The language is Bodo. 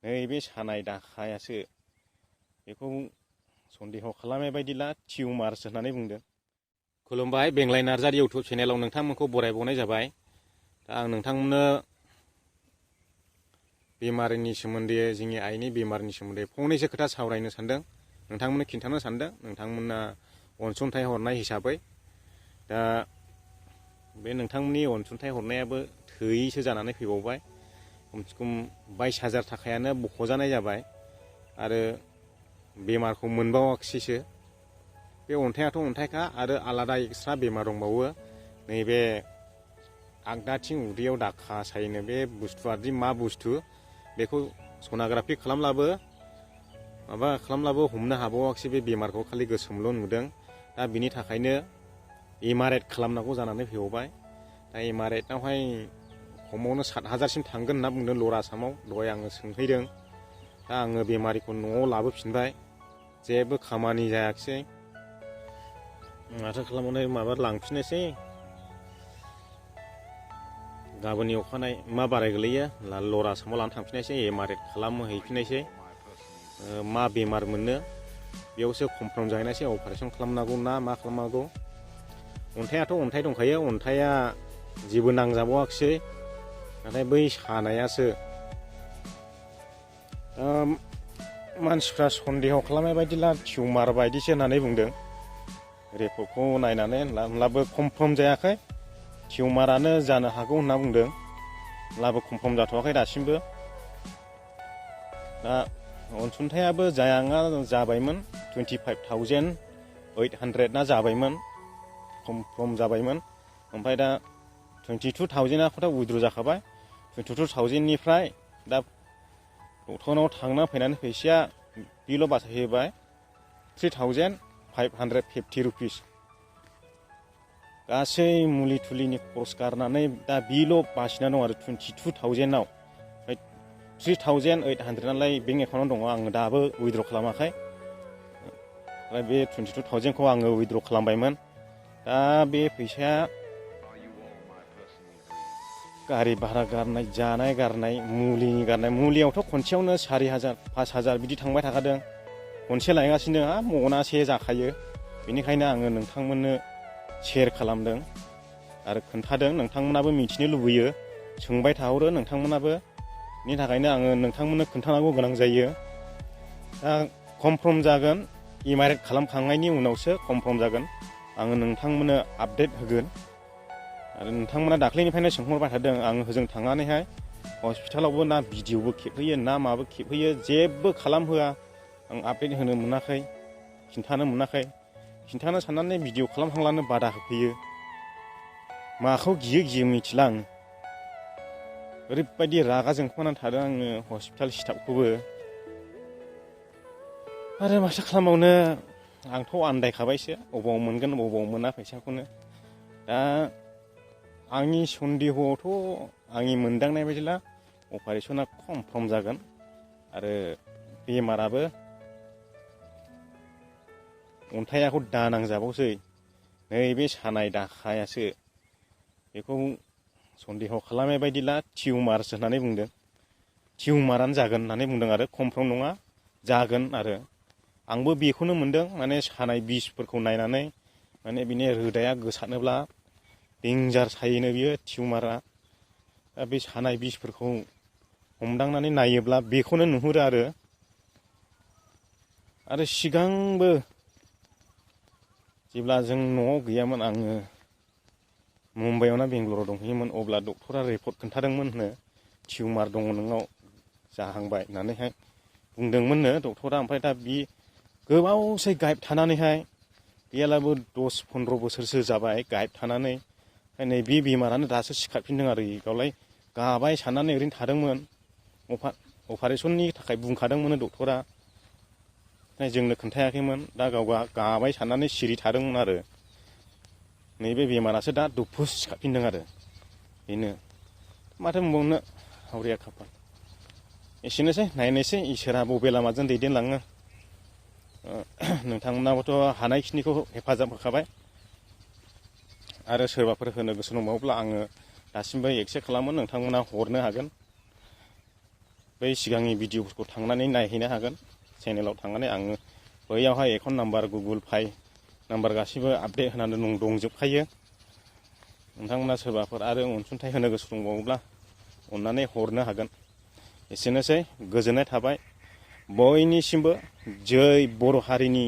नैबे सानाय दाखायासो बेखौ सन्देह खालामनाय बायदिला टिउमारसो होननानै बुंदों। खुलुमबाय, बेंलाय नार्जारि इउटुब चेनेलाव नोंथांमोनखौ बरायबावनाय जाबाय। दा आं नोंथांमोननो बेमारिनि सोमोन्दै, जोंनि आइनि बेमारनि सोमोन्दै फंनैसो खोथा सावरायनो सानदों, नोंथांमोननो खिन्थानो सानदों, नोंथांमोना अनसुंथाइ हरनाय हिसाबै। दा बे नोंथांमोननि अनसुंथाइ हरनायाबो थोयैसो जानानै फैबावबाय। खमसे खम 22,000 थाखायानो बख'जानाय जाबाय आरो बेमारखौ मोनबावाखिसैसो। बे अन्थाइआथ' अन्थाइखा आरो आलादा एक्सट्रा बेमार दंबावो। नैबे आगदाथिं उदैयाव दाखा सायनो बे बुस्थुआदि मा बुस्थु, बेखौ सनाग्राफि खालामब्लाबो हमनो हाबावाखिसै। बे बेमारखौ खालि गोसोमल' नुदों। दा बिनि थाखायनो एमआरआइ खालामनांगौ जानानै फैबावबाय। दा एमआरआइआवहाय खमावनो 7,000सिम थांगोन होनना बुंदों लवार आसामाव। दहाय आङो सोंहैदों। दा आङो बेमारिखौ न'आव लाबोफिनबाय, जेबो खामानि जायाखिसै। माथो खालामनो, लांफिननोसै। गाबोननि अखानायै मा बाराय गोलैयो, लवार आसामाव लानानै थांफिननायसै, एमआरआइ खालामहैफिननायसै। मा बेमार मोननो बेयावसो कनफार्म जाहैनायसै, अपारेसन खालामनांगौ ना मा खालामनांगौ। अन्थाइआथ' अन्थाइ दंखायो, अन्थाइआ जेबो नांजाबावाखिसै, नाथाय बै सानायासो। मानसिफ्रा सन्देह खालामनाय बायदिला टिउमार बायदिसो होननानै बुंदों। रिपर्टखौ नायनानै होमब्लाबो कनफार्म जायाखै। टिउमारानो जानो हागौ होनना बुंदों, होमब्लाबो कनफार्म जाथ'वाखै दासिमबो। दा अनसुंथायाबो जाबायमोन, 25,800 ना जाबायमोन, कनफार्म जाबायमोन। ओमफ्राय दा 22,000 उइद्र' जाखाबाय। 22,000निफ्राय दा डक्टरनाव थांना फैनानै फैसाया बेल' बासायहोबाय 3,550 रुपिस। गासै मुलि थुलिनि खरस गारनानै दा बेल' बासिना दं आरो 22,000आव। 3,800 नालाय बेंक एकाउन्टाव दङ, आङो दाबो उइद्र' खालामाखै। ओमफ्राय बे 22,000खौ आङो उइद्र' खालामबायमोन। दा बे फैसाया गारि भारा गारनाय, जानाय गारनाय, मुलिनि गारनाय, मुलियावथ' खनसेयावनो 4,000 5,000 बिदि थांबाय थाखादों। खनसे लायगासिनो मनासे जाखायो। बेनिखायनो आङो नोंथांमोननो शेयार खालामदों आरो खोन्थादों। नोंथांमोनाबो मिथिनो लुबैयो, सोंबाय थाहरो नोंथांमोनाबो। बेनि थाखायनो आङो नोंथांमोननो खोन्थानांगौ गोनां जायो। दा कनफार्म जागोन, एमआरआइ खालामखांनायनि उनावसो कनफार्म जागोन। आङो नोंथांमोननो आपडेट होगोन। आरो नोंथांमोना दाख्लैनिफ्रायनो सोंहरबाय थादों, आङो होजों थांनानैहाय हस्पिटालावबो ना भिडिअबो खेबहैयो ना माबो खेबहैयो, जेबो खालामहोआ। आं आपडेट होनो मोनाखै, खिन्थानो मोनाखै। खिन्थानो साननानै भिडिअ खालामहांलानो बादा होफैयो। माखौ गियो मिथिला आं। ओरैबायदि रागा जोंखांनानै थादों आङो हस्पिटाल स्टाफखौबो। आरो माथो खालामबावनो, आंथ' आन्दायखाबायसो, अबाव मोनगोन अबाव मोना फैसाखौनो। दा आंनि सन्देहआवथ' आंनि मोनदांनाय बायदिला अपारेसना कनफार्म जागोन आरो बेमाराबो अन्थाइआखौ दानांजाबावसै। नैबे सानाय दाखायासो बेखौ सन्देह खालामनाय बायदिला टिउमारसो होननानै बुंदों। टिउमारानो जागोन होननानै बुंदों आरो कनफार्म नङा, जागोन आरो। आंबो बेखौनो मोनदों, माने सानाय बिसफोरखौ नायनानै, माने बिनि रोदाया गोसारनोब्ला डेन्जार सायोनो बियो टिउमारा। दा बे सानाय बिसफोरखौ हमदांनानै नायोब्ला बेखौनो नुहुरो आरो सिगांबो जेब्ला जों न'आव गैयामोन, आङो मुम्बाइआव ना बेंगलराव दंहैयोमोन, अब्ला डक्टरा रिपर्ट खोन्थादोंमोन टिउमार दङ नोंनाव, जाहांबाय होननानैहाय बुंदोंमोननो डक्टरा। ओमफ्राय दा बे गोबावसै गाइब थानानैहाय, गैयालाबो 10-15 बोसोरसो जाबाय गाइब थानानै। नै बे बेमारानो दासो सिखारफिनदों आरो। गावलाय गाबाय साननानै ओरैनो थादोंमोन, अपारेसननि थाखाय बुंखादोंमोन डक्टरा, जोंनो खोन्थायाखैमोन। दा गाव गाबाय साननानै सिरि थादोंमोन आरो। नैबे बेमारासो दा दुफुस सिखारफिनदों आरो। बेनो माथो बुंबावनो, हावरिया खाफाल। एसेनोसै, नायनोसै इसोरा बबे लामाजों दैदेनलाङो। नोंथांमोनाबोथ' हानायखिनिखौ हेफाजाब होखाबाय। आरो सोरबाफोर होनो गोसो दंबावोब्ला आङो दासिमबो एक्सेप्ट खालामो, नोंथांमोना हरनो हागोन। बै सिगांनि भिडिअफोरखौ थांनानै नायहैनो हागोन। चेनेलाव थांनानै आङो बैयावहाय account number, Google pay number गासिबो आपडेट होनानै दंजोबखायो। नोंथांमोना सोरबाफोर आरो अनसुंथाइ होनो गोसो दंबावोब्ला अननानै हरनो हागोन। एसेनोसै, गोजोननाय थाबाय बयनिसिमबो। जै बर' हारिनि